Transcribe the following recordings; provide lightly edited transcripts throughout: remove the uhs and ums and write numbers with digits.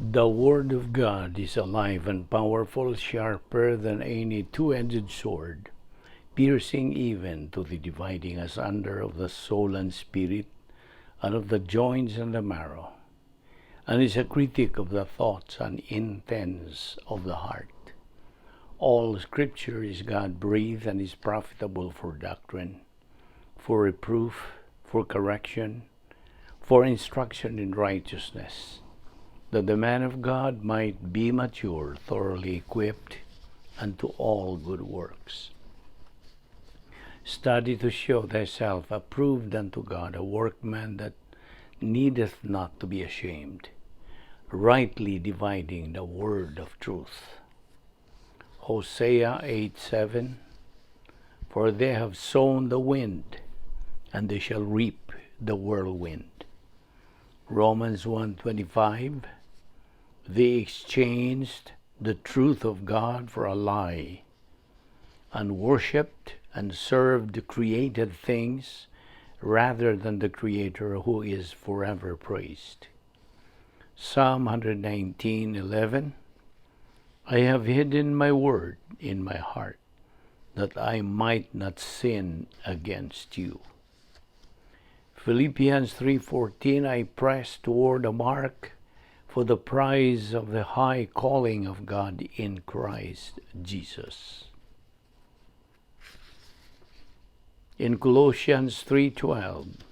The Word of God is alive and powerful, sharper than any two-edged sword, piercing even to the dividing asunder of the soul and spirit, and of the joints and the marrow, and is a critic of the thoughts and intents of the heart. All Scripture is God-breathed and is profitable for doctrine, for reproof, for correction, for instruction in righteousness, that the man of God might be mature, thoroughly equipped unto all good works. Study to show thyself approved unto God, a workman that needeth not to be ashamed, rightly dividing the word of truth. Hosea 8:7. For they have sown the wind, and they shall reap the whirlwind. Romans 1:25. They exchanged the truth of God for a lie, and worshipped and served the created things rather than the Creator, who is forever praised. Psalm 119:11. I have hidden my word in my heart, that I might not sin against you. Philippians 3:14. I press toward the mark for the prize of the high calling of God in Christ Jesus. In Colossians 3:12,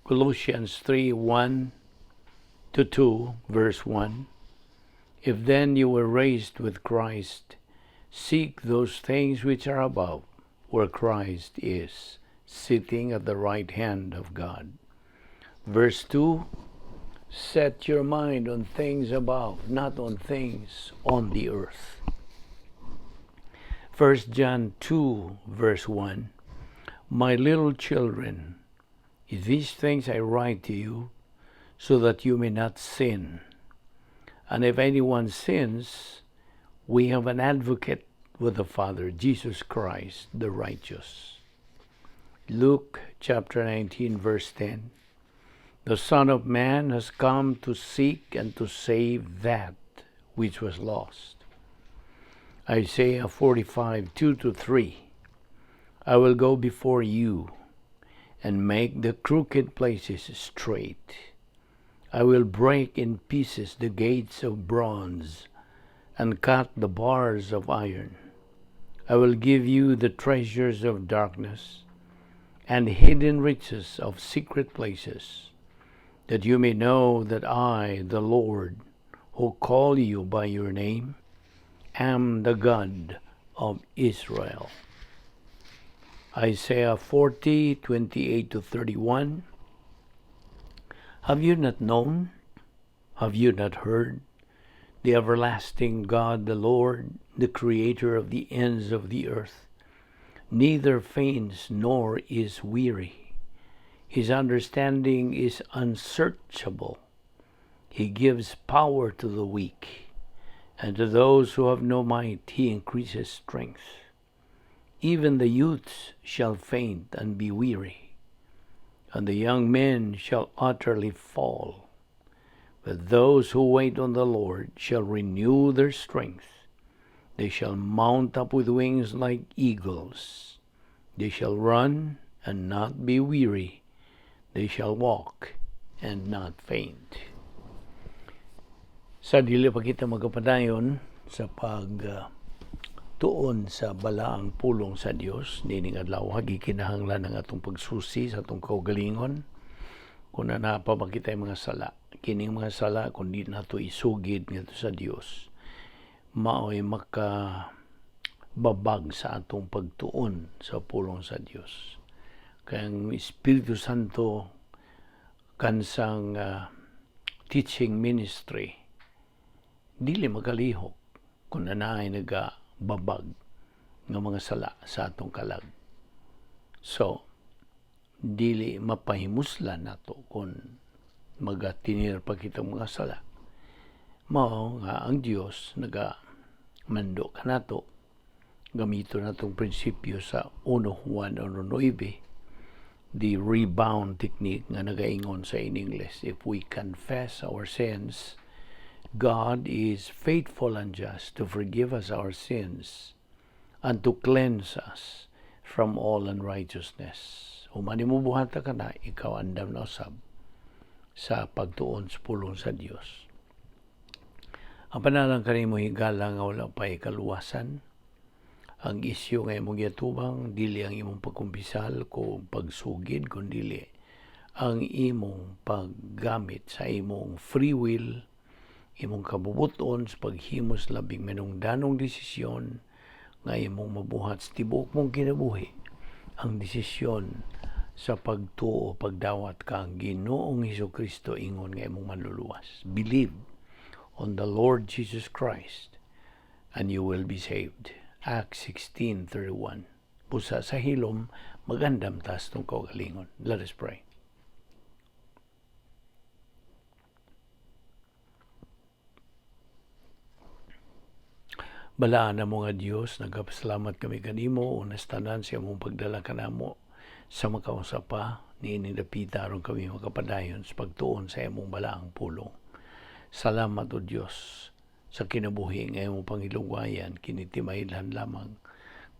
Colossians 3:1 to 2, verse 1. If then you were raised with Christ, seek those things which are above, where Christ is, sitting at the right hand of God. Verse 2. Set your mind on things above, not on things on the earth. 1 John 2, verse 1. My little children, these things I write to you, so that you may not sin. And if anyone sins, we have an advocate with the Father, Jesus Christ, the righteous. Luke chapter 19, verse 10. The Son of Man has come to seek and to save that which was lost. Isaiah 45, 2 to 3. I will go before you and make the crooked places straight. I will break in pieces the gates of bronze and cut the bars of iron. I will give you the treasures of darkness and hidden riches of secret places, that you may know that I, the Lord, who call you by your name, am the God of Israel. Isaiah 40, 28 to 31. Have you not known? Have you not heard? The everlasting God, the Lord, the Creator of the ends of the earth, neither faints nor is weary. His understanding is unsearchable. He gives power to the weak, and to those who have no might he increases strength. Even the youths shall faint and be weary, and the young men shall utterly fall. But those who wait on the Lord shall renew their strength. They shall mount up with wings like eagles. They shall run and not be weary. They shall walk and not faint. Sa dili pa kita magapadayon sa pag tuon sa balaang pulong sa Dios nining adlaw, gikinahanglan ang atong pagsusi sa atong kaugalingon kung naa pa ba kitay mga sala. Kining mga sala, kung di nato isugid ngadto sa Dios, maoy maka babag sa atong pagtuon sa pulong sa Dios, kay ang Espiritu Santo kansang teaching ministry dili makalihok kung naay nagababag nga mga sala sa atong kalag. So, dili mapahimuslan nato kung magatinir pa kitang mga sala. Mao nga ang Dios naga mando kanato, gamito natong prinsipyo sa 1 Juan 1:9. The rebound technique nga nagaingon sa in English, "If we confess our sins, God is faithful and just to forgive us our sins and to cleanse us from all unrighteousness." Human nimo buhata kana, ikaw andam na usab sa pagtuon sa pulong sa Dios. Ang panalang kanimo, higala nga wala pa kaluwasan, ang isyu nga imong giatubang dili ang imong pagkumpisal kung pagsugid, kundi ang imong paggamit sa imong free will, imong kabubuton sa paghimos labing manungdanong desisyon nga imong mabuhat sa tibuok mong kinabuhi, ang desisyon sa pagtuo, pagdawat kang Ginoong Hesus Kristo ingon nga imong manluluwas. Believe on the Lord Jesus Christ and you will be saved. Acts 16:31. Busa sa hilom, magandam tas tong kaugalingon. Let us pray. Balaan na mo nga Dios, nagapasalamat kami kanimo unas tanan sa imong pagdala kanamo sa makausa pa niining dapita aron kami makapadayon sa pagtuon sa imong balaang pulong. Salamat, O Dios, sa kinabuhi nga imong pangilugwayan. Kini timailhan lamang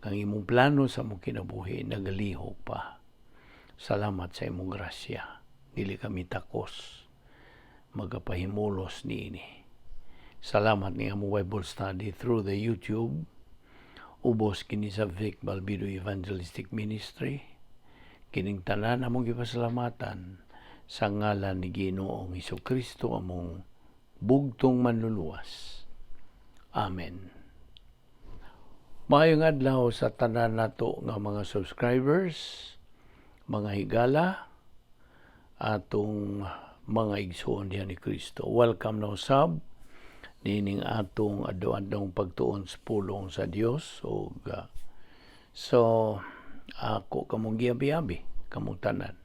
ang imong plano sa imong kinabuhi nagalihok pa. Salamat sa imong grasya. Dili kami takos magapahimulos niini. Salamat ni among Bible study through the YouTube. Ubos kini sa Vic Balbido Evangelistic Ministry. Kining tanan among gipasalamatan sa ngalan ni Ginoong Kristo, among bugtong manluluwas. Amen. Maayong adlaw sa tanan nato nga mga subscribers, mga higala, atong mga igsoon diha ni Kristo. Welcome na usab nining atong adlaw-adlaw pagtuon sa pulong sa Dios. Ug so ako kamong giabi-abi kamong tanan.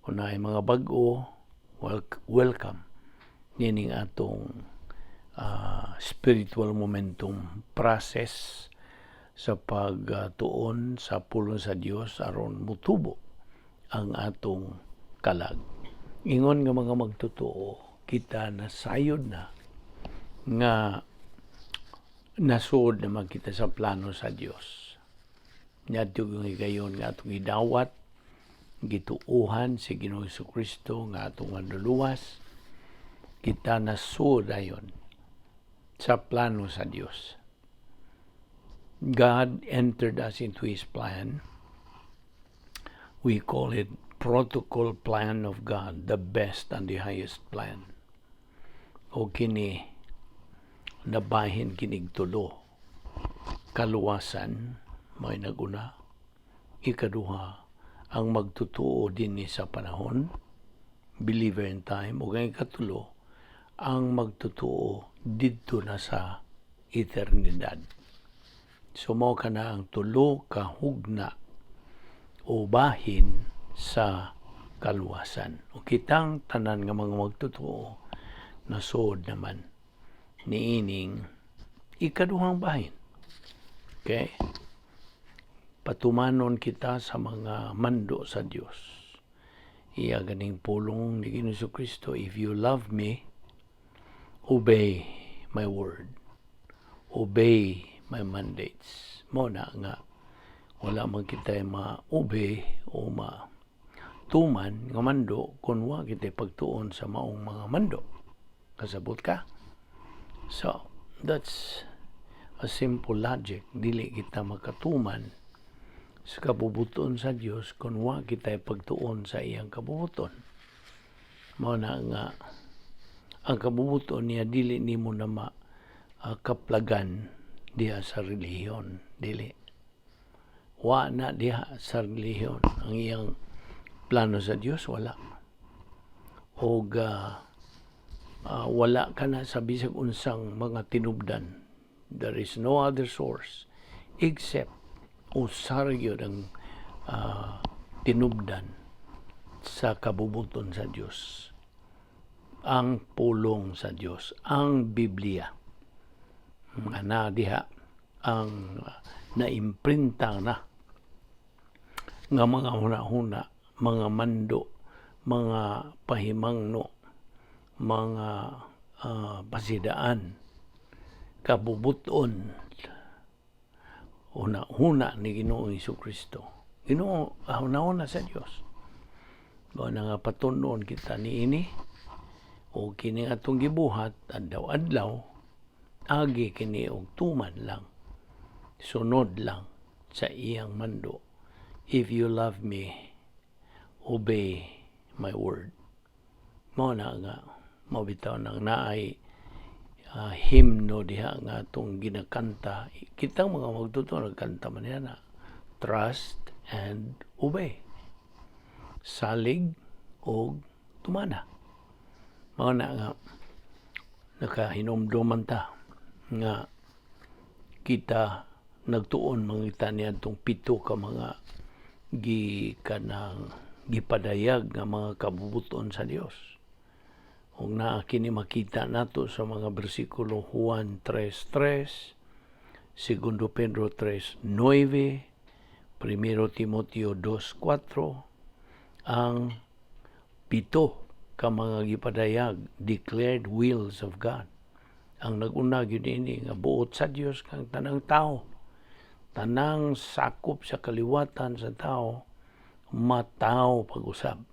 Kung naay mga bag-o, welcome nining atong spiritual momentum process sa pagtuon sa pulong sa Dios aron mutubo ang atong kalag. Ingon nga mga magtotoo, kita nasayod na nga nasuod naman kita sa plano sa Dios. Niadto yung higayon nga atong idawat, gituuhan si Ginoong Kristo nga atong manluluwas, kita nasuod ayon sa plano sa Dios. God entered us into His plan. We call it protocol plan of God, the best and the highest plan. O kini nabahin kinig tulo. Kaluwasan, may naguna. Ikaduha, ang magtutuo dinhi sa panahon, believer in time. O ang ikatulo, ang magtutuo didto na sa eternidad. So mao kana ang tulo ka hugna o bahin sa kaluwasan. O kitang tanan nga mga magtotoo nasuod naman niining ikaduhang bahin. Okay? Patumanon kita sa mga mando sa Dios. Iya ganing pulong ni Ginoong Kristo, "If you love me, obey my word. Obey my mandates." Mo na nga wala man kita ma-obey o ma-tuman nga mando kung wa kita pagtuon sa maong mga mando. Kasabot ka? So, that's a simple logic. Dili kita makatuman sa kabubuton sa Dios kung wa kita pagtuon sa iyang kabubuton. Mao na nga ang kabubuton niya dili nimo na ma kaplagan diha sa relihiyon. Dili. Wa na diha sa relihiyon. Ang iyang plano sa Dios, wala. Og wala ka na sa bisag unsang mga tinubdan. There is no other source except usa ra gyud ang tinubdan sa kabubuton sa Dios. Ang pulong sa Dios, ang Biblia. Nga na diha ang naimprinta na nga mga huna-huna, mga mando, mga pahimangno, mga pasidaan, kabubuton, una-una ni Ginoong Kristo. Ginoo, una-una sa Dios. Mao na nga patunon kita niini o kini atong gibuhat adlaw-adlaw, agi kini og tuman lang, sunod lang sa iyang mando. "If you love me, obey my word." Mao na nga mao bitaw nang naay himno diha nga atong ginakanta. Kitang mga magtotoo, nagkanta man yan na "Trust and obey", salig og tumana. Mao na nga nakahinumduman ta nga kita nagtuon mangita niadtong pito ka mga gi kanang gipadayag nga mga kabubuton sa Dios. Ug naa kini makita nato sa mga bersikulo Juan 3:3, Segundo Pedro 3:9, Primero Timoteo 2:4, ang pito ka mga gipadayag, declared wills of God. Ang nag-una gyud ini nga buot sa Dios kang tanang tao, tanang sakop sa kaliwatan sa tao, matawo pag-usab,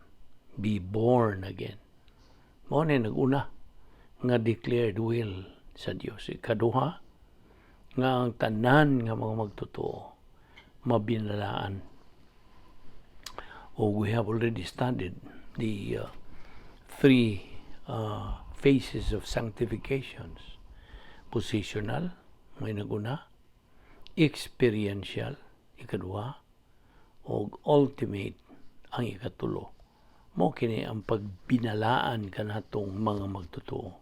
be born again. Mao ni nag-una nga declared will sa Dios. Ikaduha, nga ang tanan nga mga magtotoo mabinalaan. O we have already studied the three phases of sanctifications. Positional, may naguna, experiential, ikaduha, o ultimate, ang ikatulo. Mo kini ang pagbinalaan kanatong mga magtotoo.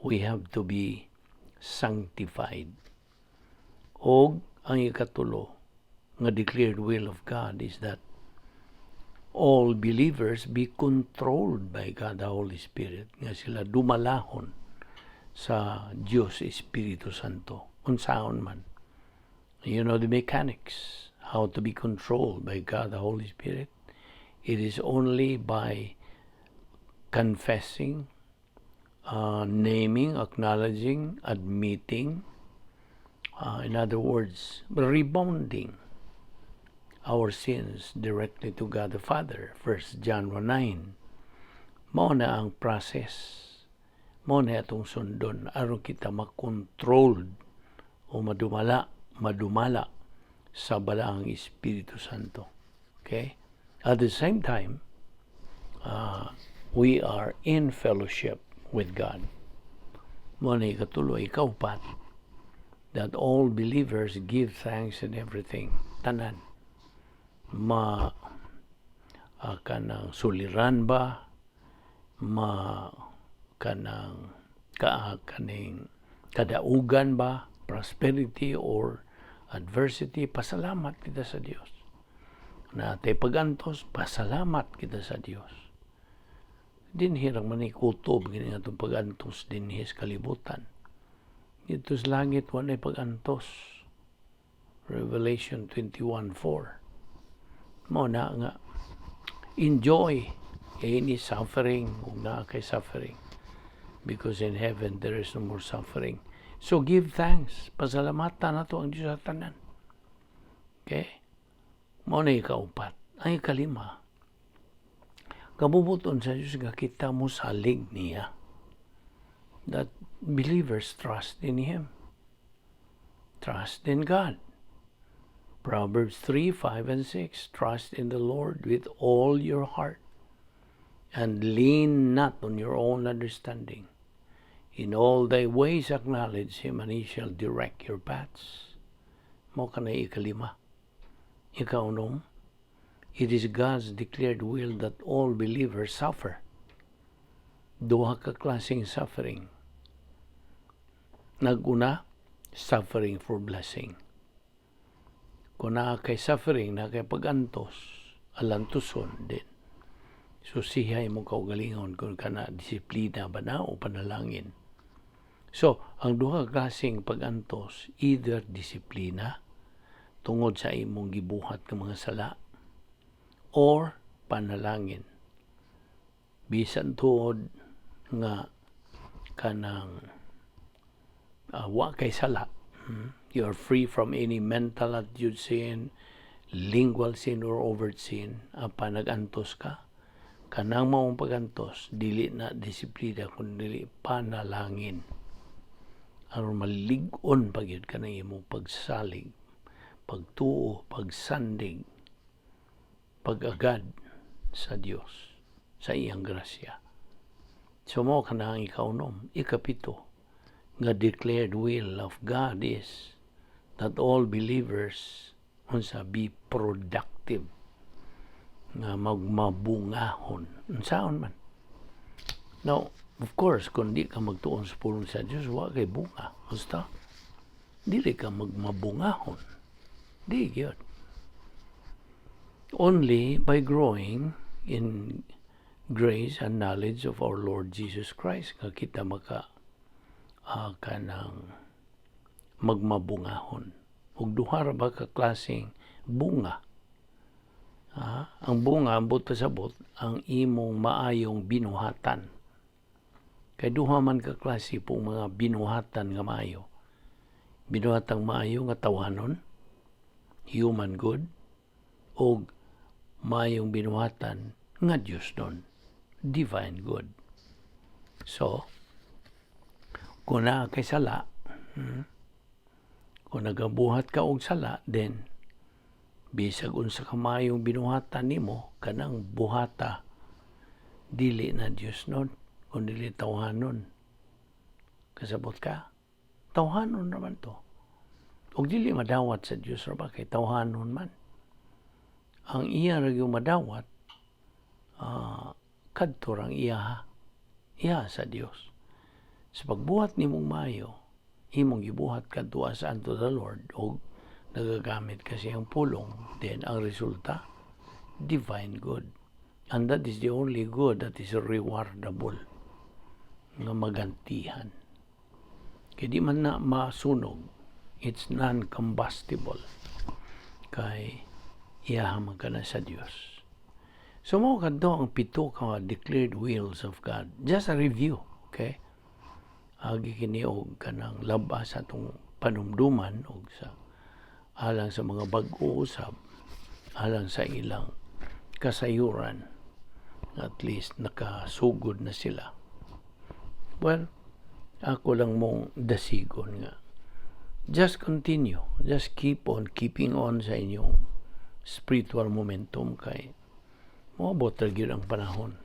We have to be sanctified. Og ang ikatulo nga declared will of God is that all believers be controlled by God the Holy Spirit, nga sila dumalahon sa Dios Espiritu Santo unsaon man. You know the mechanics how to be controlled by God the Holy Spirit. It is only by confessing, naming, acknowledging, admitting, in other words, rebounding our sins directly to God the Father. 1 John 1:9. Mao na ang process. Mao na atong sundon aron kita makontrol o madumala sa Balaang Espiritu Santo. Okay? At the same time, we are in fellowship with God. Mao na ikatulo. Ikaupat, that all believers give thanks in everything. Tanan. Ma kanang suliran ba, ma kanang ka kaning kadaugan ba, prosperity or adversity, pasalamat kita sa Dios. Naa tay pagantos, pasalamat kita sa Dios. Dinhi ra man ni kutob gini atong pagantos dinhi sa kalibutan. Didto sa langit, walay pagantos. Revelation 21:4. Mao na nga enjoy any suffering kung naa kay suffering, because in heaven there is no more suffering. So give thanks. Pasalamatan nato ang Diyos sa tanan. Okay? Mao na ikaupat. Ang ikalima, kabubuton sa Diyos nga kita mo salig niya. That believers trust in Him. Trust in God. Proverbs 3, 5, and 6. "Trust in the Lord with all your heart and lean not on your own understanding. In all thy ways acknowledge Him, and He shall direct your paths." Mao kana ikalima. Ikaunom, it is God's declared will that all believers suffer. Duha ka klaseng suffering. Naguna, suffering for blessing. Kung naa kay suffering, naa kay pagantos, alantuson din. So siya imong kaugalingon kung kana disiplina ba na o panalangin. So, ang duha ka klaseng pagantos, either disiplina tungod sa imong gibuhat nga mga sala or panalangin. Bisan tuod nga kanang wa kay sala, You are free from any mental attitude sin, lingual sin, or overt sin. Apan nagantos ka, kanang maong pagantos, dili na disiplina kun dili panalangin. Aron malig-on pa gyud kanang imong pagsalig, pagtuo, pagsandig, pag-agad sa Dios, sa iyang grasya. So mao kana ang ikaunom. Ikapito nga declared will of God is that all believers, unsa, be productive, nga magmabungahon, unsaon man. Now, of course, kung di ka magtuon sa pulong sa Dios, wa kay bunga. Basta dili ka magmabungahon, di gyud. Only by growing in grace and knowledge of our Lord Jesus Christ nga kita maka kanang magmabungahon. Ug duha ra ba ka klaseng bunga? Ang bunga, ambot pasabot, ang imong maayong binuhatan. Kay duha man ka klase pong mga binuhatan nga maayo. Binuhatang maayo nga tawhanon, human good, og maayong binuhatan nga Dios don, divine good. So, kung naa kay sala, kung nagabuhat ka og sala, then bisag unsa ka maayong binuhatan nimo, kanang buhata dili na Dios nun, kun dili tawhanon. Kasabot ka? Tawhanon naman to. Ug dili madawat sa Dios ra ba kay tawhanon man. Ang iya ra gyud madawat, kadto rang iya, iya sa Dios. Sa pagbuhat nimong maayo, imong gibuhat kadto as unto the Lord og nagagamit kasi ang pulong, then ang resulta, divine good. And that is the only good that is rewardable, nga magantihan. Kay di man na masunog, it's non-combustible. Kay iyaha man ka na sa Dios. So mao kadto ang pito ka declared wills of God. Just a review, okay? Agi kini og kanang labas sa atong panumduman og sa alang sa mga bag-o usab, alang sa ilang kasayuran, at least nakasugod na sila. Well, ako lang mong dasigon nga just continue, just keep on keeping on sa inyong spiritual momentum kay moabot ra gyud ang panahon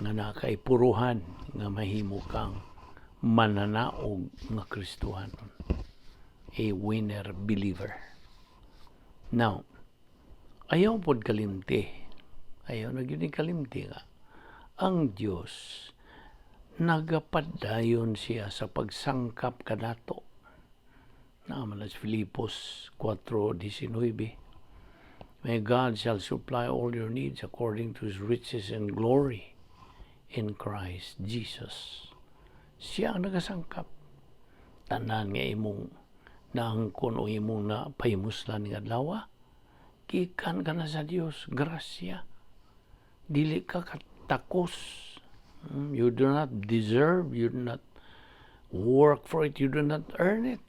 nga nakay puruhan nga mahimo kang mananaog nga Kristohanon, a winner believer. Now, ayaw pod kalimti. Ayaw na gyud ni kalimti nga ang Dios nagapadayon siya sa pagsangkap kanato. Naman sa Filipos 4:19. "May God shall supply all your needs according to His riches and glory in Christ Jesus." Siya ang nagasangkap. Tanan nga imong naangkon o imong na pahimuslan nga adlaw, gikan ka na sa Dios, grasya. Dili ka katakos. You do not deserve, you do not work for it, you do not earn it.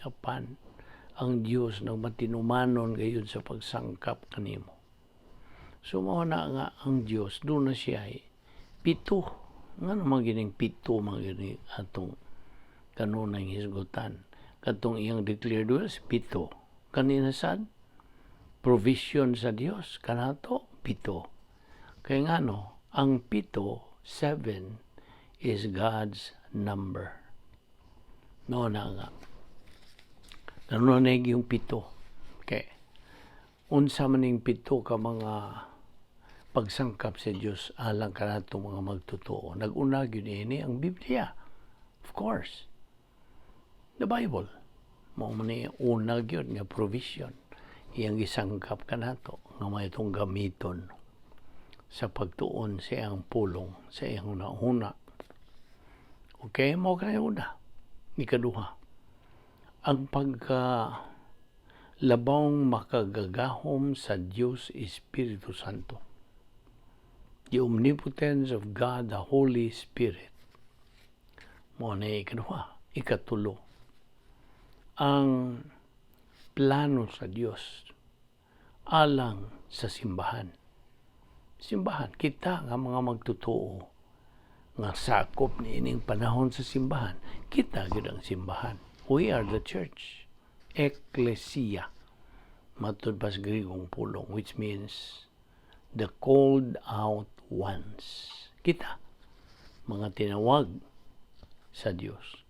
Apan, ang Dios nagmatinumanon gayud sa pagsangkap kanimo. So mao na nga ang Dios duna siya ay pito. Ngano man gining pito man gini atong kanunay hisgutan? Katong iyang declared wills, pito. Kanina sad provision sa Dios kanato, pito. Kay ngano, ang pito, seven, is God's number. No na nga. Kanunay yung pito. Okay. Unsa man ning pito ka mga pagsangkap sa Dios alang kanato mga magtotoo? Nag-una gyud ini ang Biblia. Of course. The Bible. Mao man ni una gyud nga provision iyang gisangkap kanato nga may itong gamiton sa pagtuon sa iyang pulong, sa iyang una. Okay, mao kay una. Ikaduha, ang pagka Labawng makagagahom sa Dios Espiritu Santo. The omnipotence of God, the Holy Spirit. Mao na ikaduha. Ikatulo, ang plano sa Dios alang sa simbahan. Simbahan, kita nga mga magtotoo nga sakop ni ining panahon sa simbahan, kita gyud ang simbahan. We are the church. Ecclesia. Matud pa sa Griegong pulong, which means the called out ones. Kita, mga tinawag sa Dios.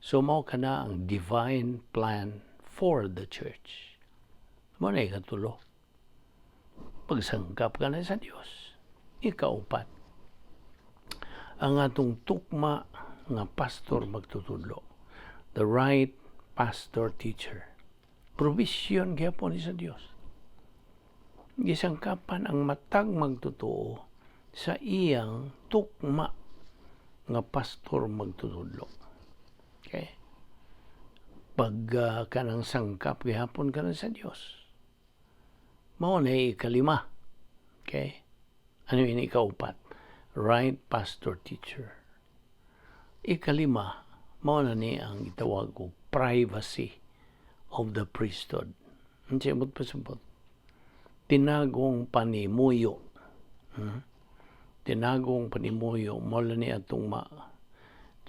So mao kana ang divine plan for the church. Mao na ikatulo. Pagsangkap ka na sa Dios. Ikaupat, ang atong tukma nga pastor magtutudlo. The right pastor teacher. Provision gyapon ni sa Dios. Gisangkapan ang matag magtotoo sa iyang tukma nga pastor magtutudlo. Okay? Pag kanang sangkap gihapon ka na sa Dios. Mao na ikalima. Okay? Ano yun, ikaupat? Right pastor teacher. Ikalima, mao na ni ang gitawag og privacy of the priesthood. Ang siyang pasabot. Tinagong panimuyo. Tinagong panimuyo, mao ni atong ma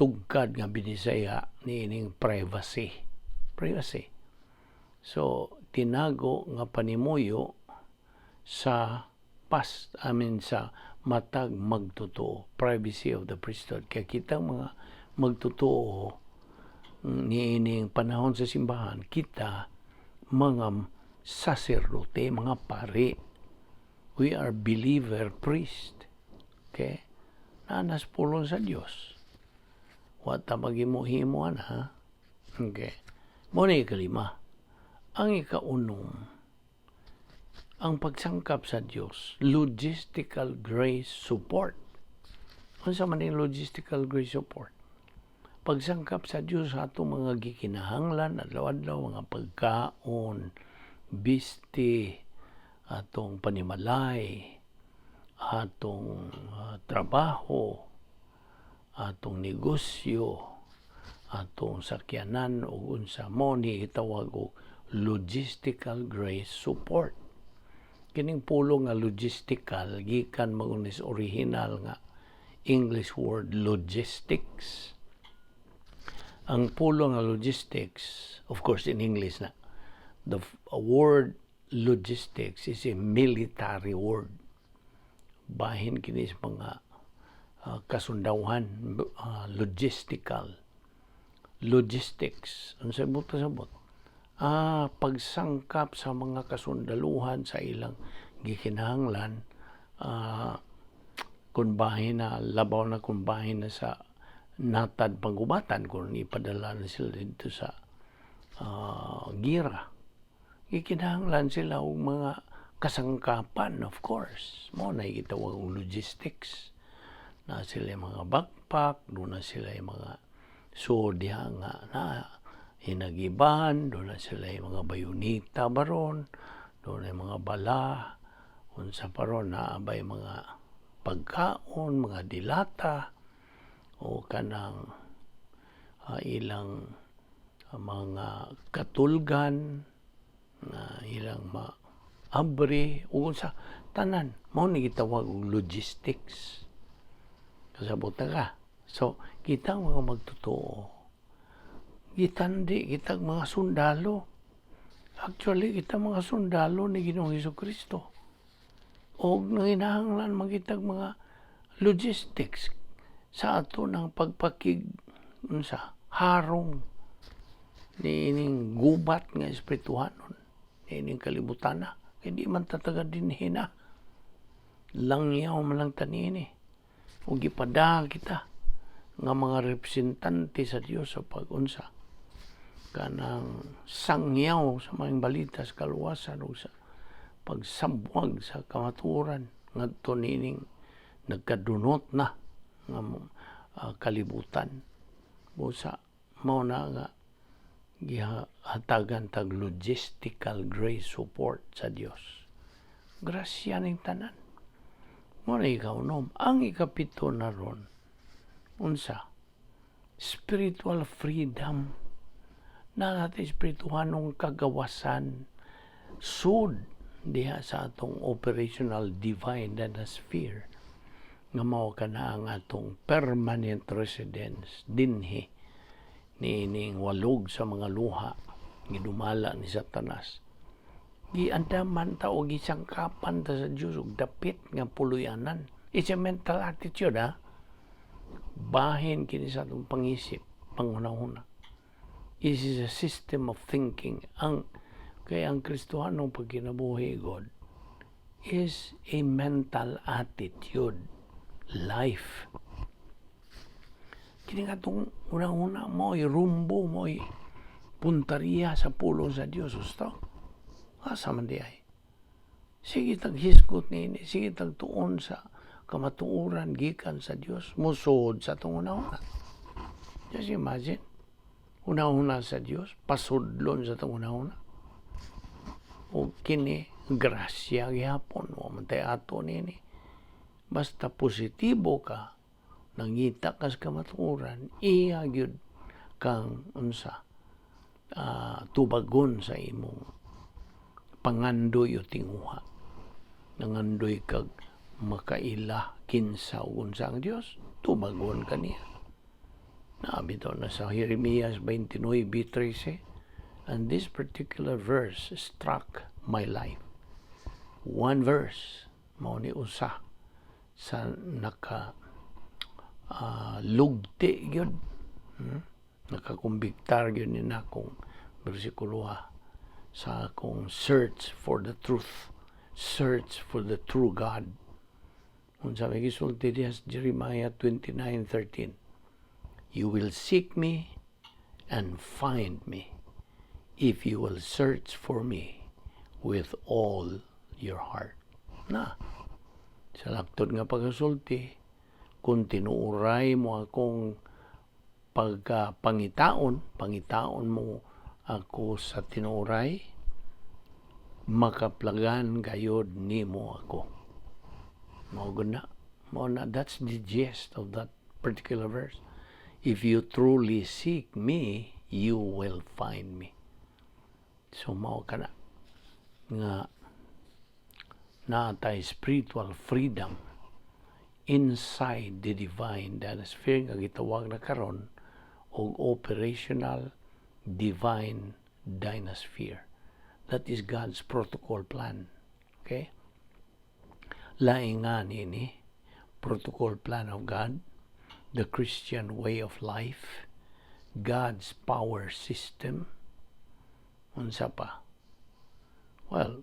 tugkad nga Binisaya ni ining privacy. Privacy. So, tinago nga panimuyo sa past, I mean, sa matag magtotoo, privacy of the priesthood. Kaya kitang mga magtotoo niining panahon sa simbahan, kita mga saserdote, mga pari. We are believer priest. Okay? Nanas pulong sa Dios. Wa ta maghimo-himo ha. Okay. Mao na ikalima. Ang ikaunom, ang pagsangkap sa Dios, logistical grace support. Unsa man yung logistical grace support? Pagsangkap sa Dios sa atong mga gikinahanglan adlaw-adlaw, mga pagkaon, bisti, atong panimalay, atong trabaho, atong negosyo, atong sakyanan ug unsa, mao ni gitawag og logistical grace support. Kining pulong nga logistical gikan man sa original nga English word logistics. Ang pulong nga logistics, of course in English na, the word logistics is a military word. Bahin kini sa mga kasundawhan, logistical. Logistics. Ano sa sabot? Pagsangkap sa mga kasundaluhan sa ilang gikinahanglan, kung bahin na labaw na kung bahin na sa natad panggubatan, kung ipadala na sila dito sa gira, gikinahanglan sila og mga kasangkapan. Of course, mao na gitawag og logistics na sila yung mga backpack doon na sila yung mga, so diha nga na hinagiban doon na sila yung mga bayonita baron doon na yung mga bala, unsa pa ron, naa bay mga pagkaon, mga dilata o kanang ilang mga katulgan na ilang maabri ug unsa tanan. Mao ni gitawag og logistics. Kasabot na ka? So kitang mga magtotoo, gitandi kitang mga sundalo. Actually, kita mga sundalo ni Ginoong Hesus Kristo og nanginahanglan magitag mga logistics sa ato ng pagpakig unsa harong niining gubat nga espirituhanon niining kalibutana, kay di man tataga dinhi na langyaw man lang tanini ug gipada kita nga mga representante sa Dios sa pag-unsa kanang sangyaw sa mga balita sa kaluwasan ug sa pagsabwag sa kamatuoran ngadto niining nagkadunot na nga kalibutan. Busa mao na nga Gihatagan tag logistical grace support sa Dios. Grasya ning tanan. Mao na ikaunom. Ang ikapito na ron, unsa? Spiritual freedom. Na natin espirituhanong kagawasan sud diha sa atong operational divine sphere nga mao kana ang atong permanent residence dinhi niining walog sa mga luha gidumala ni Satanas. Giandaman ta o gisangkapan ta sa Dios og dapit nga puloy-anan. It's a mental attitude, ha. Bahin kini sa atong pangisip, panghuna-huna. It is a system of thinking. Ang kay ang Kristohanong pagkinabuhi God is a mental attitude, life. Kini nga atong una-una mo'y rumbo, mo'y puntariya sa pulong sa Dios, husto. Asa man di ay? Sige taghisgot niini, sige tagtuon sa kamatuoran gikan sa Dios, musod sa atong una-una. Just imagine, una-una sa Dios, pasudlon sa atong una-una. O kini, grasya gihapon, wa man tay ato nini. Basta positibo ka, nangita ka sa kamatuoran, iya gyud kang unsa tubagon sa imong pangandoy o tinguha. Nangandoy kag makaila kinsa ug unsa ang Dios, tubagon ka niya. Naa bitaw na sa Jeremias 29:13, and this particular verse struck my life. One verse, mao ni usa sa naka lugti gyud. Nakakumbiktar gyud ni nakong bersikulo ha, sa akong search for the truth, search for the true God. Unsa may gisulti diha sa Jeremiah 29:13? "You will seek me and find me if you will search for me with all your heart." Na, sa laktod nga pagkasulti, kung tinuuray mo akong pagkapangitaon, pangitaon mo ako sa tinuuray, makaplagan gayod nimo ako. Mao na. Mao na. That's the gist of that particular verse. If you truly seek me, you will find me. So mao kana nga naa tay spiritual freedom inside the divine sphere nga gitawag na karon og operational divine dynasphere. That is God's protocol plan. Okay? Laing nga nini, protocol plan of God, the Christian way of life, God's power system, unsa pa? Well,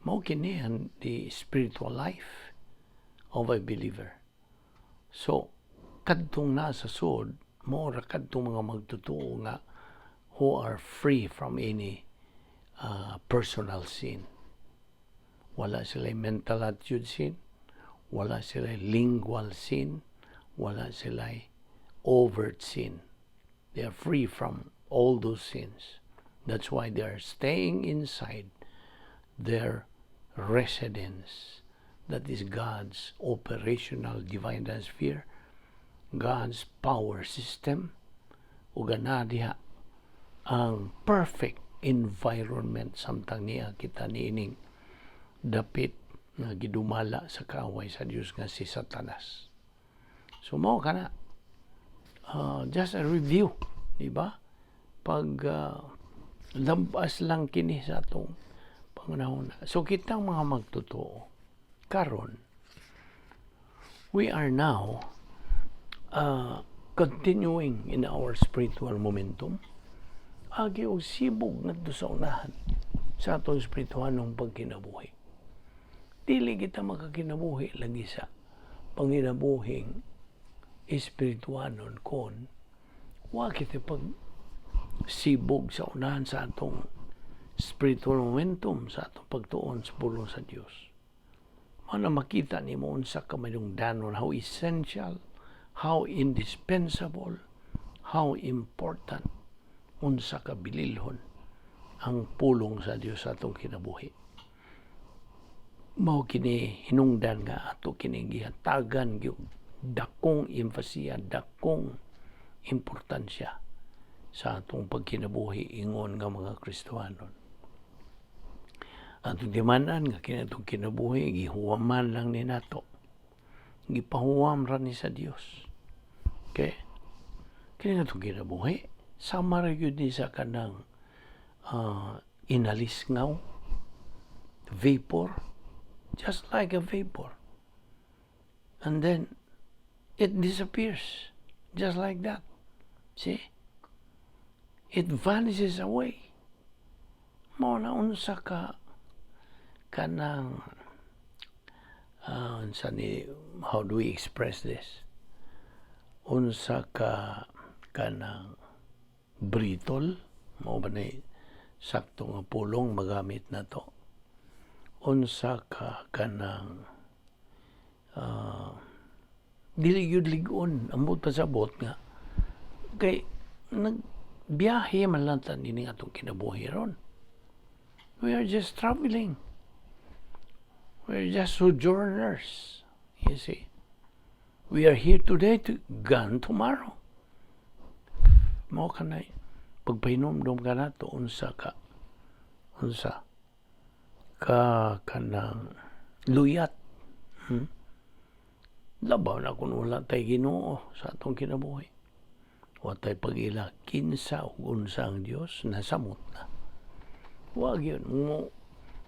mao kini ang the spiritual life of a believer. So, kadtong nasa sud, mao ra kadtong mga magtotoo nga who are free from any personal sin. Wala sila mental attitude sin, wala sila lingual sin, wala sila overt sin. They are free from all those sins. That's why they are staying inside their residence. That is God's operational divine sphere, God's power system, ug ana diha ang perfect environment samtang niya kita niining dapit nga gidumala sa kaaway sa Dios nga si Satanas. So mao kana, just a review, di ba? Pag lampas lang kini sa atong pangunahuna. So kitang mga magtotoo karon, we are now continuing in our spiritual momentum. Agi og sibog ngadto sa unahan sa atong espirituhanong pagkinabuhi. Dili kita makakinabuhi lagi sa panginabuhing espirituhanon kon wa kita pag sibog sa unahan sa atong spiritual momentum sa atong pagtuon sa pulong sa Dios. Mana makita nimo unsa ka danon, how essential, how indispensable, how important Unsa ka bililhon ang pulong sa Dios sa atong kinabuhi. Mao kini hinungdan nga ato kini gihatagan gyud dakong emphasis, dakong importansya sa atong pagkinabuhi ingon nga mga Kristohanon. Atong timan-an nga kini atong kinabuhi gihuwaman lang ni nato. Gipahuwam ra ni sa Dios. Okay? Kini atong kinabuhi sama ra gyud ni sa kanang inalisngaw, vapor, just like a vapor. And then it disappears just like that. See? It vanishes away. Mao na unsa ka kanang unsa ni, how do we express this? Unsa ka kanang brittle, mao ba ni sakto nga pulong magamit nato? Unsa ka kanang dili gyud lig-on, ambot pasabot nga kay nagbiyahe man lang ta nining atong kinabuhi ron. We are just traveling. We're just sojourners, you see. We are here today to gone tomorrow. Mao kanay pagpahinumdom ka nato unsa ka kanang luyat. Labaw na kung wala tay Ginoo sa atong kinabuhi. Wa tay pag-ila kinsa ug unsa ang Dios, nasamot na. Wa gyud mo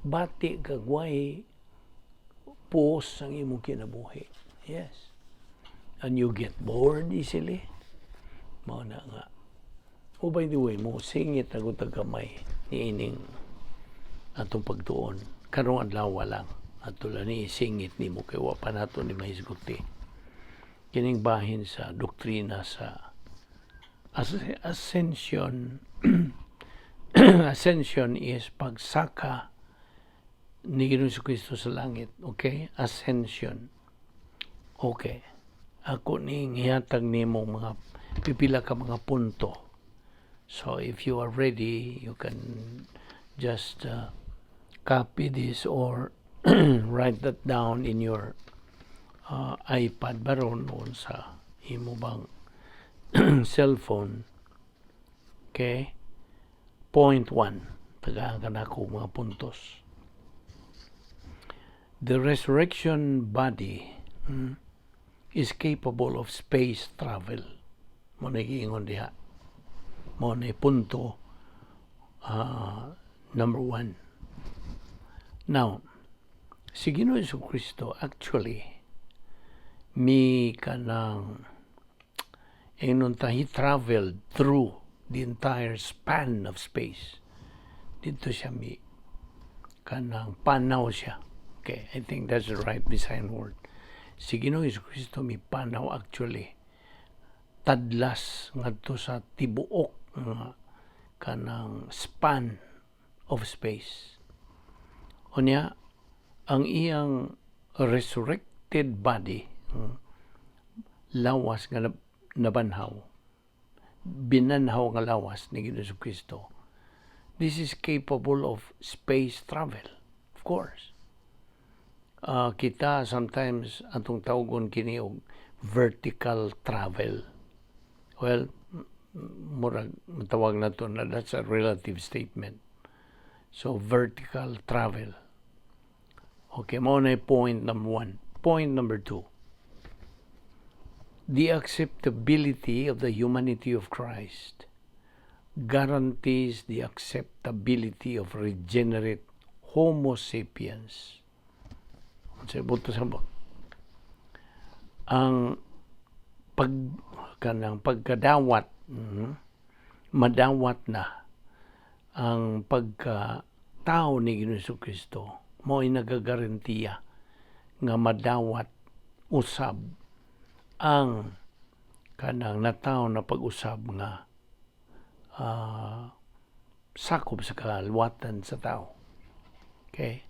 bati kag way puos ang imong kinabuhi. Yes. And you get bored easily. Mao na nga. Oh, by the way, mo singit ako gamay niining atong pagtuon. Karong adlaw lang. Ato lang ni isingit nimo kay wa pa nato ni mahisguti. Kining bahin sa doktrina sa ascension. Ascension is pagsaka ni Ginoong Kristo sa langit. Okay? Ascension. Okay. Ako ning ihatag nimo mga pipila ka mga punto. So if you are ready, you can just copy this or write that down in your iPad baron o sa imo bang cellphone. Okay? Point one. Tagaan ka nako mga puntos. The resurrection body is capable of space travel. Mao na giingon diha. Mao na punto number one. Now, si Ginoo Kristo actually mi kanang ingnon ta he traveled through the entire span of space. Didto siya mi kanang panaw siya. Okay, I think that's the right Visayan word. Si Ginoo Kristo mi panaw actually tadlas ngadto sa tibuok nga kanang span of space. Unya, ang iyang resurrected body, lawas nga nabanhaw, binanhaw nga lawas ni Ginoo Kristo, this is capable of space travel, of course. Kita sometimes atong tawgon kini og vertical travel. Well, murag matawag nato na that's a relative statement. So vertical travel. Okay, mao na point number one. Point number two. The acceptability of the humanity of Christ guarantees the acceptability of regenerate Homo sapiens. Sa buto sa ang pag kanang pagkadawat, madawat na ang pagka tao ni Ginoong Kristo, mao nagagarantiya nga madawat usab ang kanang nataw na pag-usab nga sakop sa kaluwatan sa tao. Okay?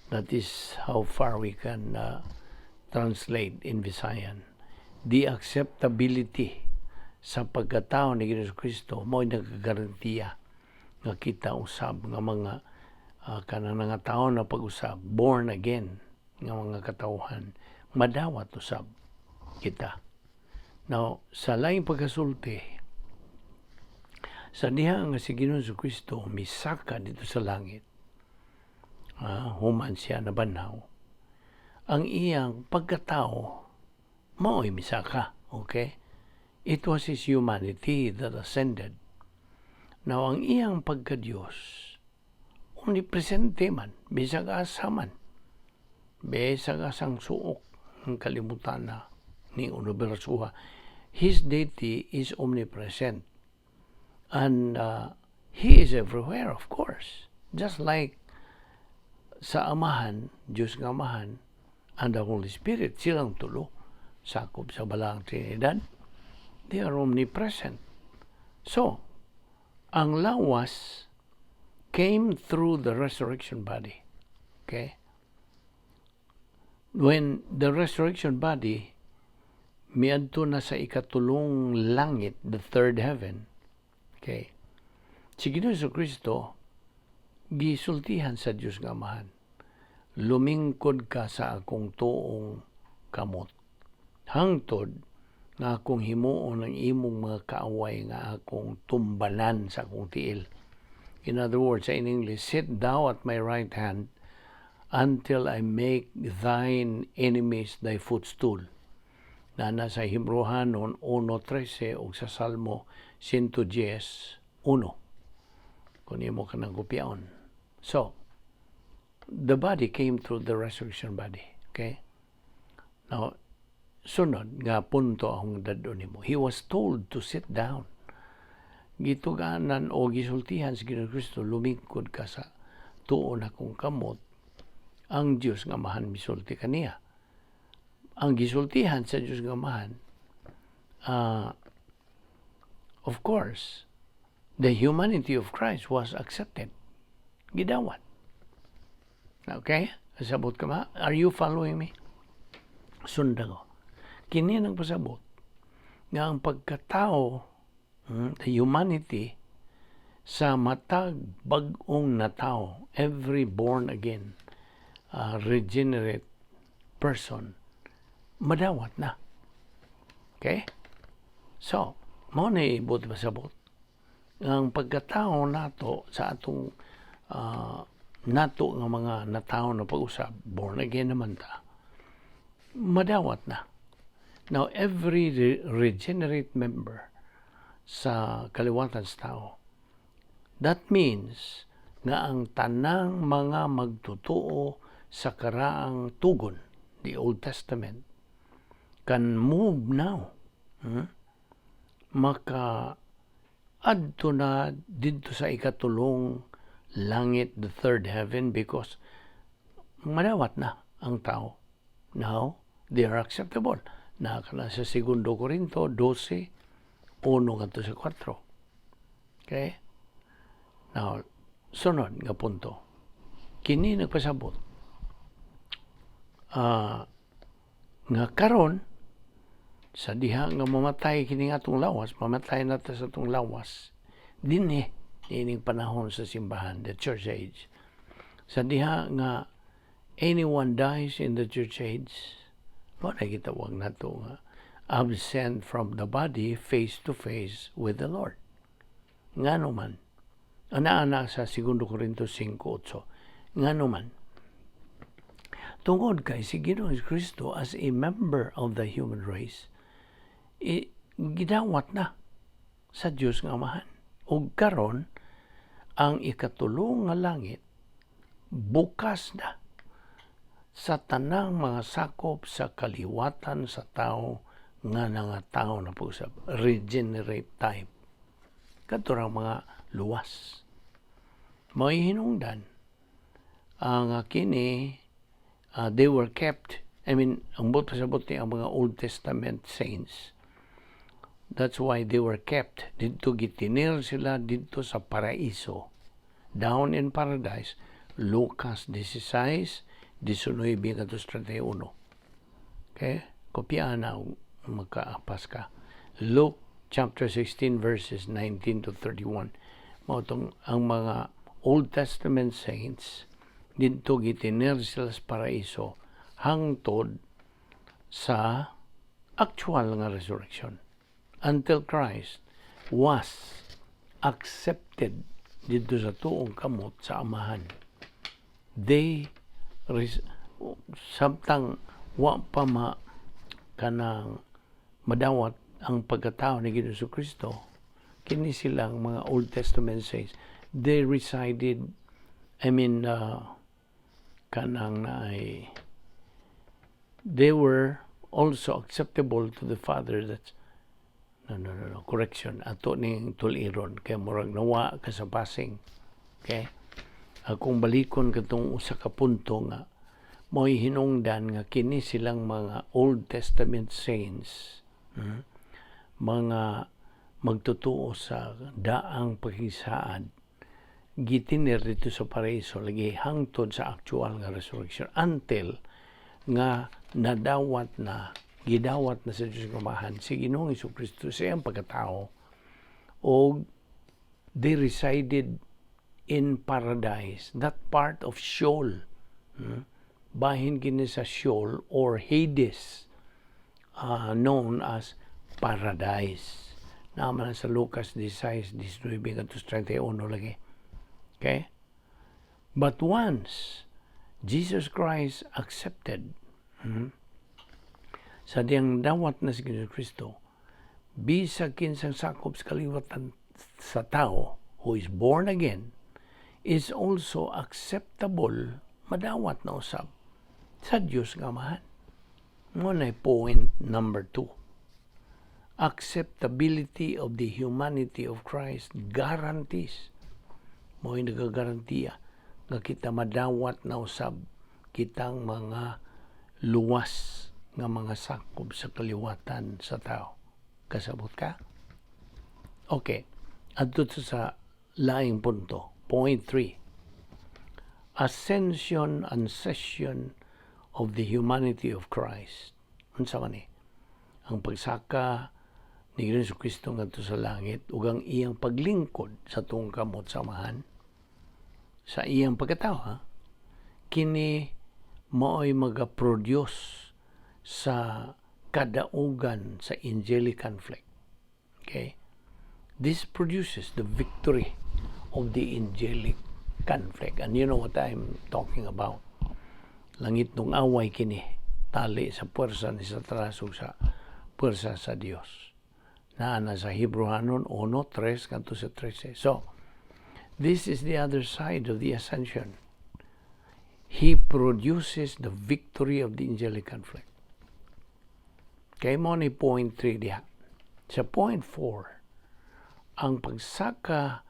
That is how far we can translate in Visayan. The acceptability Sa pagkatao ni Ginoong Kristo, mao nagagarantiya nga kita usab nga mga kanang nga tao na pag-usab, born again nga mga katawhan, madawat usab kita. Now, sa laing pagkasulti, sa diha nga si Ginoong Kristo misaka didto sa langit, human siya nabanhaw, ang iyang pagkatao mao'y misaka, okay? It was his humanity that ascended. Now, ang iyang pagka-Diyos, omnipresente man, bisag asa man, bisag asang suok ng kalibutan na ni universo. His deity is omnipresent. And He is everywhere, of course. Just like sa Amahan, Diyos nga Amahan, and the Holy Spirit, silang tulo, sakop sa Balaang Trinidad, they are omnipresent. So, ang lawas came through the resurrection body. Okay? When the resurrection body miadto na sa ikatulong langit, the third heaven, okay? Si Ginoong Kristo gisultihan sa Dios nga Amahan, "Lumingkod ka sa akong tuong kamot hangtod nga akong himuon ang imong mga kaaway nga akong tumbanan sa akong tiil." In other words, in English, "Sit thou at my right hand until I make thine enemies thy footstool." Na nasa Hebreohanon 1.13 o sa Salmo 110.1. Kung imo ka nang kopyaon. So, the body came through the resurrection body. Okay? Now, sunod nga punto ang dad-on nimo. He was told to sit down. Gituganan o gisultihan si Ginoong Kristo, "Lumingkod ka sa tuon akong kamot." Ang Dios nga Amahan misulti kaniya. Ang gisultihan sa Dios nga Amahan, of course, the humanity of Christ was accepted. Gidawat. Okay? Kasabot ka ba? Are you following me? Sundan ko. Kini ang pasabot nga ang pagkatao, the humanity, sa matag bag-ong natao, every born again, regenerate person, madawat na. Okay? So, mao na ibot pasabot. Ang pagkatao nato sa atong nato nga mga natao na pag-usab, born again naman ta, madawat na. Now, every regenerate member sa kaliwatan sa tao, that means nga ang tanang mga magtutuo sa karaang tugon, the Old Testament, can move now. Maka adto na didto sa ikatulong langit, the third heaven, because madawat na ang tao. Now, they are acceptable. Na kana sa Segundo Corinto 12, 1 ngadto sa 4. Okay? Now, sunod nga punto. Kini nagpasabot nga karon sa diha nga mamatay kini atong lawas, mamatay na ta sa atong lawas dinhi niining panahon sa simbahan, the church age. Sa diha nga anyone dies in the church age, mao na gitawag nato nga absent from the body, face to face with the Lord. Ngano man? Ana-ana sa 2 Corinto 5:8. Ngano man? Tungod kay si Ginoong Kristo as a member of the human race, gidawat na sa Dios nga Amahan. Ug karon ang ikatulong nga langit bukas na sa tanang mga sakop sa kaliwatan sa tao nga nangatao na pag-usab, regenerate type, kadto mga luwas. May hinungdan ang kini, they were kept, I mean, ang buot pasabot ni ang mga Old Testament saints. That's why they were kept didto, gitinil sila didto sa paraiso, down in paradise, Lucas 16, 19 ngadto 31. Okay, kopyaan na, magkaapas ka. Luke chapter 16 verses 19 to 31. Mao tong ang mga Old Testament saints didto gitiner sila sa paraiso hangtod sa actual nga resurrection, until Christ was accepted didto sa tuong kamot sa Amahan. They samtang wa pa ma kanang madawat ang pagkatao ni Ginoong Kristo, kini silang mga Old Testament saints, they resided, I mean, kanang naay they were also acceptable to the Father. That's no, correction, ato ning tuliron kay murag nawa ka sa passing. Okay, akong balikon katong usa ka punto nga mo'y hinungdan nga kini silang mga Old Testament saints, mga magtotoo sa daang pakisaad, gitiner didto sa paraiso lagi hangtod sa actual nga resurrection, until nga nadawat na, gidawat na sa Diyos Amahan si Ginoong Kristo sa iyang pagkatao og they resided in paradise, that part of Sheol, Bahin kini sa Sheol or Hades, known as paradise. Naman sa Lucas 16, 19 ngadto 31 lagi. Okay? But once Jesus Christ accepted, sa diyang dawat na si Kristo, bisag kinsang sakop sa kaliwatan sa tao who is born again is also acceptable, madawat na usab sa Dios nga Amahan. Mao na point number 2. Acceptability of the humanity of Christ guarantees, mo'y nagagarantiya nga kita madawat na usab kitang mga luwas nga mga sakop sa kaliwatan sa tao. Kasabot ka? Okay. Adto sa laing punto. Point 3. Ascension and session of the humanity of Christ. Unsa man ni? Ang pagsaka ni Jesu Kristo ngadto sa langit ug ang iyang paglingkod sa tuong kamot sa Amahan sa iyang pagkatao, ha? Kini mao'y maga-produce sa kadaugan sa angelic conflict. Okay? This produces the victory of the angelic conflict. And you know what I'm talking about. Langit nung away kini tali sa puwersa ni Satanas ug sa puwersa sa Dios. Naa na sa Hebreohanon 1:3 ngadto sa 13. So, this is the other side of the ascension. He produces the victory of the angelic conflict. Kay mao ni point 3 diha. Sa point 4, ang pagsaka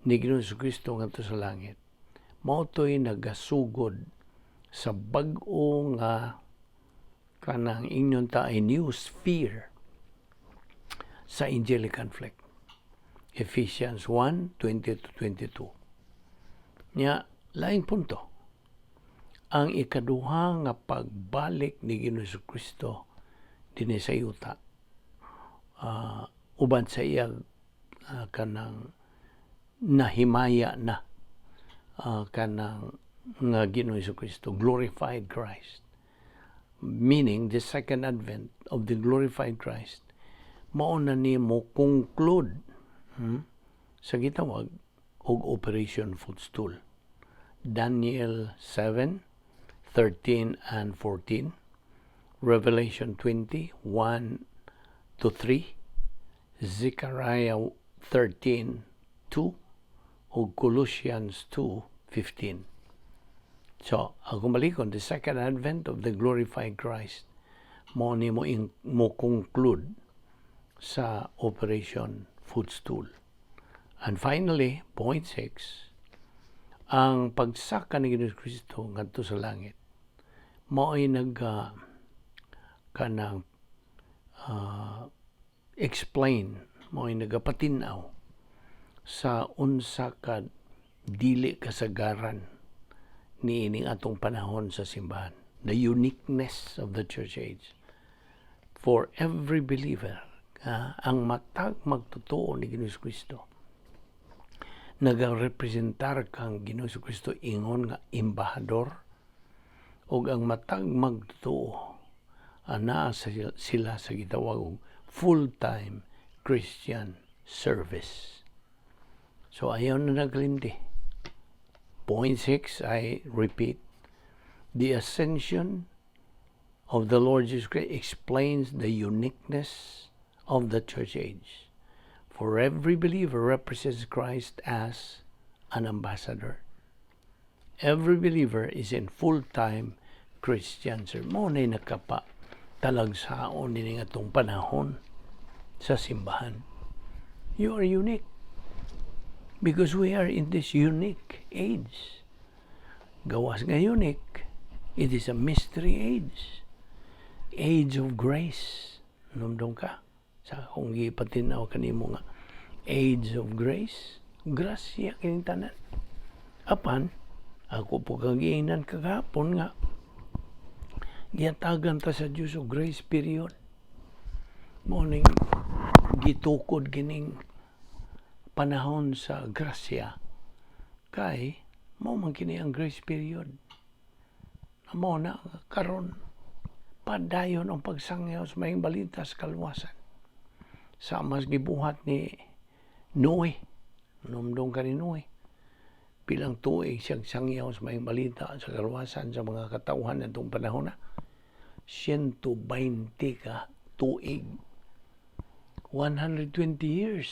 ni Ginoong Kristo ngadto sa langit, mao to'y nagasugod sa bag-o nga kanang ingon ta ay new sphere sa angelic conflict. Ephesians 1, 20 to 22. Nya, laing punto. Ang ikaduha nga pagbalik ni Ginoong Kristo dinhi sa yuta, uban sa iya kanang nahimaya na kanang nga Ginoong Kristo, glorified Christ. Meaning, the second advent of the glorified Christ, mao na ni mo conclude sa gitawag og Operation Footstool. Daniel 7, 13 and 14, Revelation 20, 1 to 3, Zechariah 13, 2, ug Colossians 2, 15. So, akong balikon, the second advent of the glorified Christ, mo ni mo conclude sa Operation Footstool. And finally, point 6, ang pagsaka ni Ginoong Kristo ngadto sa langit, mao'y nag kanang explain, mao'y nagapatinaw sa unsa ka dili kasagaran niining atong panahon sa simbahan. The uniqueness of the church age. For every believer, Ang matag magtotoo ni Ginoong Kristo nagarepresentar kang Ginoong Kristo ingon nga embahador, ug ang matag magtotoo anaa sila sa gitawag og full-time Christian service. So ayaw na nagkalimti. Point 6, I repeat, the ascension of the Lord Jesus Christ explains the uniqueness of the church age. For every believer represents Christ as an ambassador. Every believer is in full-time Christian service. Mao na nakapa talagsaon ini atong panahon sa simbahan. You are unique because we are in this unique age. Gawas nga unique, it is a mystery age. Age of grace. Numdum ka sa akong gipatinaw kanimo nga age of grace, grasya kining tanan. Apan, ako po kang giingnan kagahapon nga gihatagan ta sa Dios og grace period. Mao ning gitukod kining panahon sa grasya kay mao man kini ang grace period. Mao na karon padayon ang pagsangyaw sa Maayong Balita sa kaluwasan. Sa mas gibuhat ni Noe, numdum ka ni Noe, pilang tuig siyang sangyaw sa Maayong Balita sa kaluwasan sa mga katawhan natong panahon na? 120 ka tuig. 120 years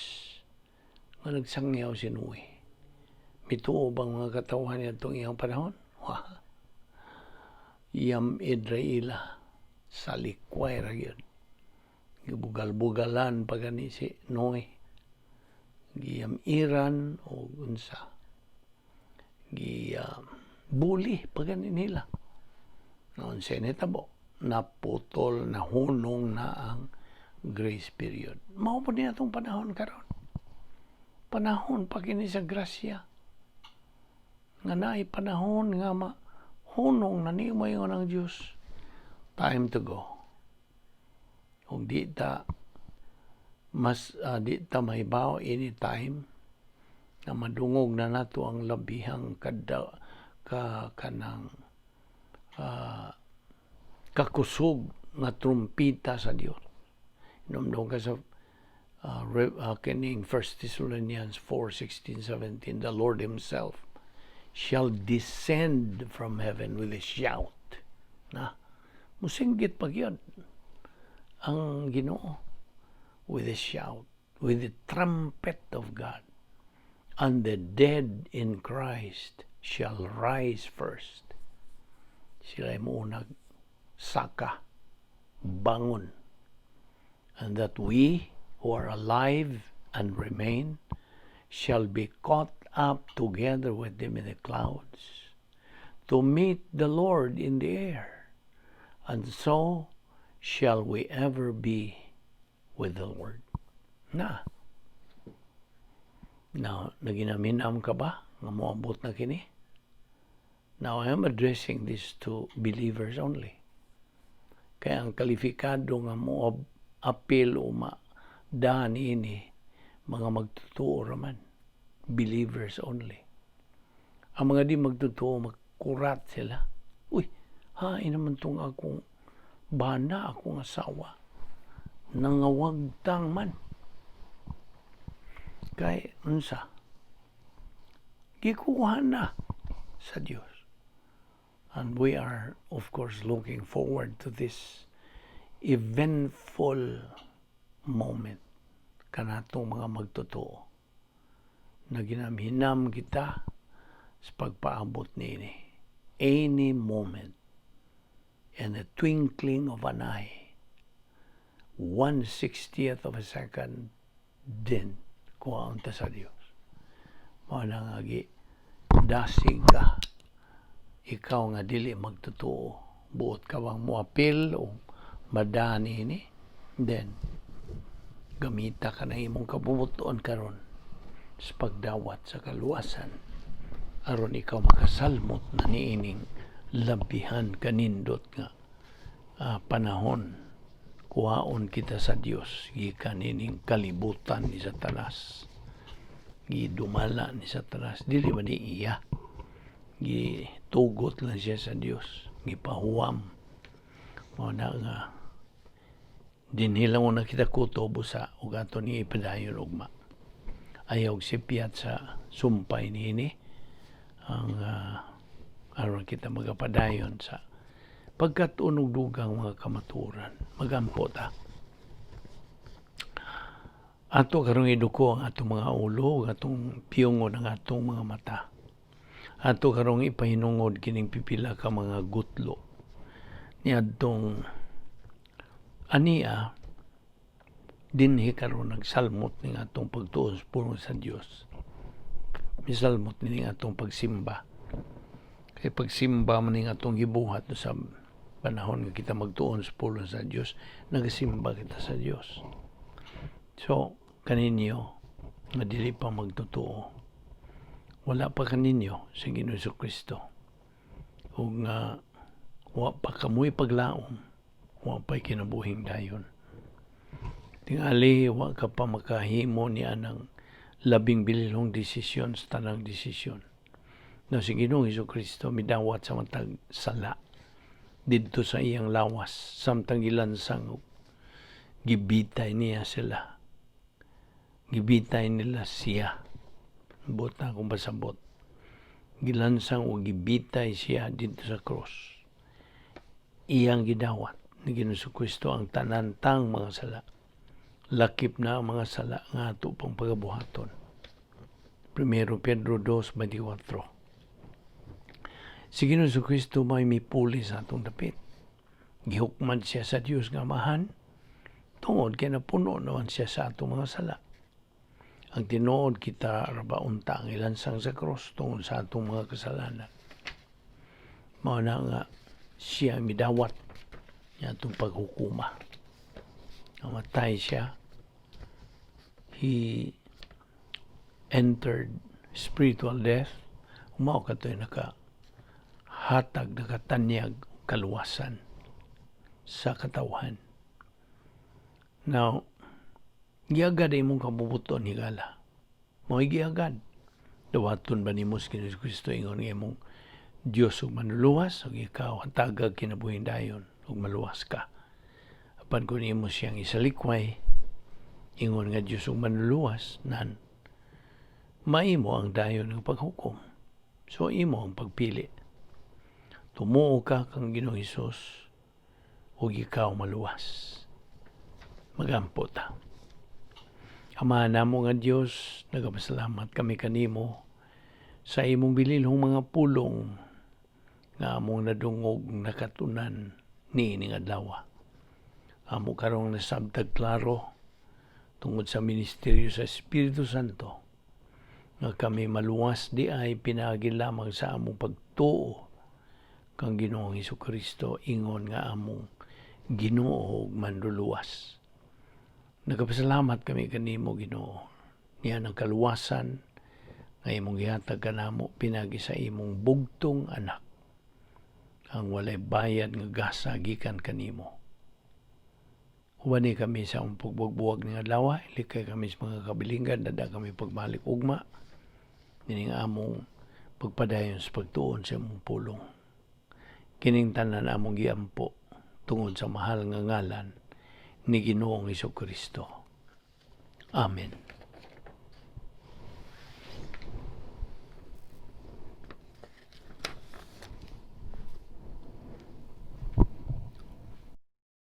nga nagsangyaw si Noe. Mituo bang mga katawhan niadtong iyang panahon? Wah. Yam-id ra ila, sa likway ra gyud. Gibugal-bugalan pa gani si Noe. Giyam-iran o unsa. Gi bully pa gani nila. Noon sa nitabo, naputol, nahunong na ang grace period. Mao po niya itong panahon karon. Panahon pa kini sa grasya. Nga naay panahon nga mahunong na nimo ingon ang Dios. Time to go. Kung di ta mas di ta mahibaw anytime na madungog na nato ang labihang kada ka kanang kakusog nga trumpita sa Dios. Hinumdum ka sa kining 1 Thessalonians 4:16, 17, the Lord himself shall descend from heaven with a shout. Na, musinggit pa gyud ang Ginoo with a shout, with the trumpet of God, and the dead in Christ shall rise first. Sila mo saka, bangon. And that we who are alive and remain shall be caught up together with them in the clouds to meet the Lord in the air. And so shall we ever be with the Lord. Na. Now, naginamhinam ka ba nga moabot na kini? Now, I am addressing this to believers only. Kaya ang kalifikado nga mo apil o ma-daan ini, mga magtotoo raman. Believers only. Ang mga di magtotoo, magkurat sila. "Uy, hain naman tong akong bana, akong asawa. Nangawagtang man." Kay, unsa? Gikuha na sa Dios. And we are, of course, looking forward to this eventful moment kanatong mga magtotoo na ginamhinam kita sa pagpaabot niini. Any moment, in the twinkling of an eye, 1/60th of a second, din kuhaon ta sa Dios. Mao na nga dasig ka, ikaw nga dili magtotoo, buot ka bang moapil o madani ini? Then gamita ka na imong kabubut-on karon sa pagdawat sa kaluwasan aron ikaw makasalmot na niining labihan kanindot nga panahon. Kuhaon kita sa Dios gikan ining kalibutan ni Satanas. Gidumala ni Satanas. Dili man ni iya. Gitugot lang siya sa Dios. Gipahuwam. Mao na nga dinhi lang una kita kutob usa ug ato ni ipadayon ugma. Ayaw sipyat sa sumpay niini ang aron kita magapadayon sa pagkat-on og dugang mga kamatuoran. Magampo ta. Ato karong iduko ang atong mga ulo ug atong piyungon ang atong mga mata. Ato karong ipahinungod kining pipila ka mga gutlo niadtong ania dinhi karon nagsalmot ning atong pagtuon sa pulong sa Dios. Misalmot ning atong pagsimba. Kay pagsimba man ning atong gibuhat no sa panahon nga kita magtuon sa pulong sa Dios, nagasimba kita sa Dios. So, kaninyo nga dili pa magtotoo, wala pa kaninyo sa Ginoo Kristo. Ug nga wa pa kamoy paglaom, wa pa'y kinabuhing dayon. Tingali wa ka pa makahimo ni anang labing bililhong desisyon sa tanang desisyon. No, si Ginoong Kristo midawat sa matag sala didto sa iyang lawas samtang gilansang, gibitay niya sila. Gibitay nila siya. Buta kung pasabot. Gilansang o gibitay siya didto sa cross. Iyang gidawat ni Ginoong Kristo ang tanantang mga sala. Lakip na ang mga sala nga ato pang pagabuhaton. 1 Pedro 2:24. Si Ginoong Kristo may mipuli sa atong dapit. Gihukman siya sa Dios nga Amahan tungod kay napuno naman siya sa atong mga sala. Ang tinuod, kita ra ba unta ang ilansang sa cross tungod sa atong mga kasalanan. Mao na nga siya midawat niya atong paghukuma. Namatay siya. He entered spiritual death. Mao kato'y naka hatag, nakatanyag kaluwasan sa katawhan. Now, giagad imong kabubuton, higala. Mao giagad. Dawaton ba nimo si Kristo ingon nga imong Dios ug manluluwas ug ikaw hatagag kinabuhing dayon ug maluwas ka? Apan kung imo siyang isalikway ingon nga Dios ug manluluwas, nan maimo ang dayon ng paghukom. So imo ang pagpili. Tumuo ka kang Ginoong Hesus ug ikaw maluwas. Magampo ta. Ama namo nga Dios, nagapasalamat kami kanimo sa imong bililhong mga pulong nga among nadungog, nakatunan niining adlaw. Amo karong nasabtag klaro tungod sa ministeryo sa Espiritu Santo nga kami maluwas di ay pinaagi lamang sa among pagtuo kang Ginoong Kristo ingon nga among Ginoo ug manluluwas. Nagapasalamat kami kanimo, Ginoo. Niya ang kaluwasan nga imong gihatag kanamo pinagi sa imong bugtong anak, ang walay bayad nga gasa gikan kanimo. Ubani kami sa among pagbuwag ning adlaw, likay kami sa mga kabilinggan, dada kami pagbalik ugma nining among pagpadayon sa pagtuon sa imong pulong. Kining tanan among giampo tungod sa mahal nga ngalan ni Ginoong Kristo. Amen.